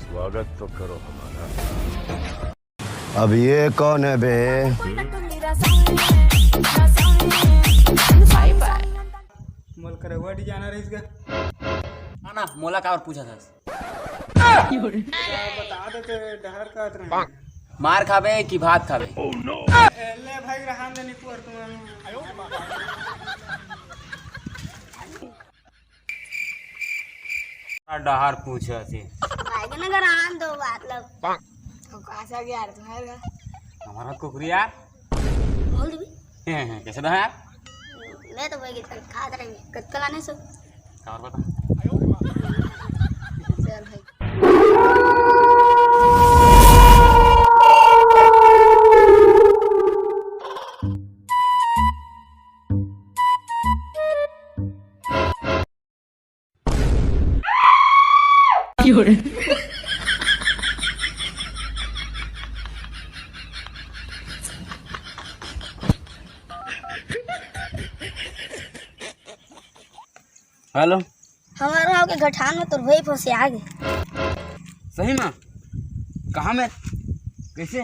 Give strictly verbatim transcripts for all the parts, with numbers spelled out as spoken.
स्वागत तो करो हमारा। अब ये कौन है बे? मोला करौआ डी जाना रहिस गा। ना, ना, मोला काबर पूछत हस? बता देते, डहर का अतरा। मार खाबे कि भात खाबे? ए, ले भाई, रहन दे, निपुअर तुम। डहर पूछत हे। भाई के ना, रहन दो बात लो। तो का सा यार तुम्हारे घर? हमारा कुकरी यार। बोल दे। कैसे डहर? मैं तो वही खात रहेंगे, कतका लाने सो। और बता। चल भाई। हेलो। हमार गांव के गठान में तोर भाई फंसे आ गे। सही में? कहाँ में? कैसे?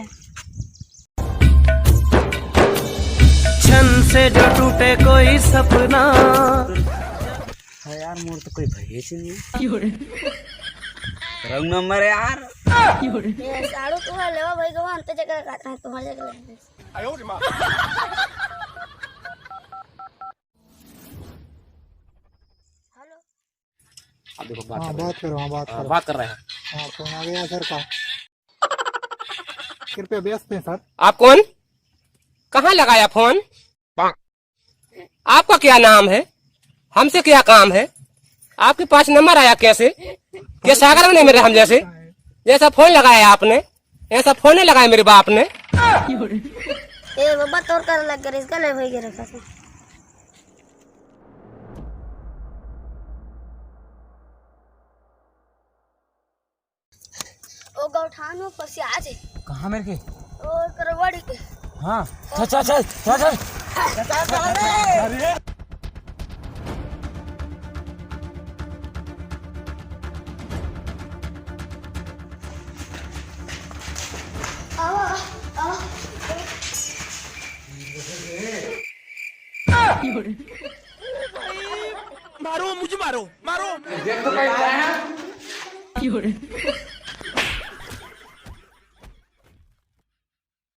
क्षण से जो टूटे कोई सपना। हाँ यार, मोर तो कोई भैया से नहीं। रंग नंबर यार। ये साड़ू तुम्हारे लेवा भाई गवा अंत जगह का था, तुम्हारे जगह लगे। हेलो। आप देखो, बात हाँ, कर रहे बात हैं। करो, हाँ, बात हाँ, करो। बात कर रहे हैं। हाँ, फोन आ गया सर का। कृपया व्यस्त हैं सर। आप कौन? कहाँ लगाया फोन? आपका क्या नाम है? हमसे क्या काम है? आपके पास नंबर आया कैसे? क्या सागर में नहीं मिले हम जैसे? जैसा फोन लगाया आपने, ऐसा फोन नहीं लगाया मेरे बाप ने। ए बाबा, तोर कर लग कर इसका ले भाई के रखा था। ओ गौठान में फंसे आज। कहाँ मेरे के? ओ करवाड़ी के। हाँ, चल, चल, चल, चल, चल। आवा, आवा। मारो, मुझे मारो, मारो। देख तो पहचाना।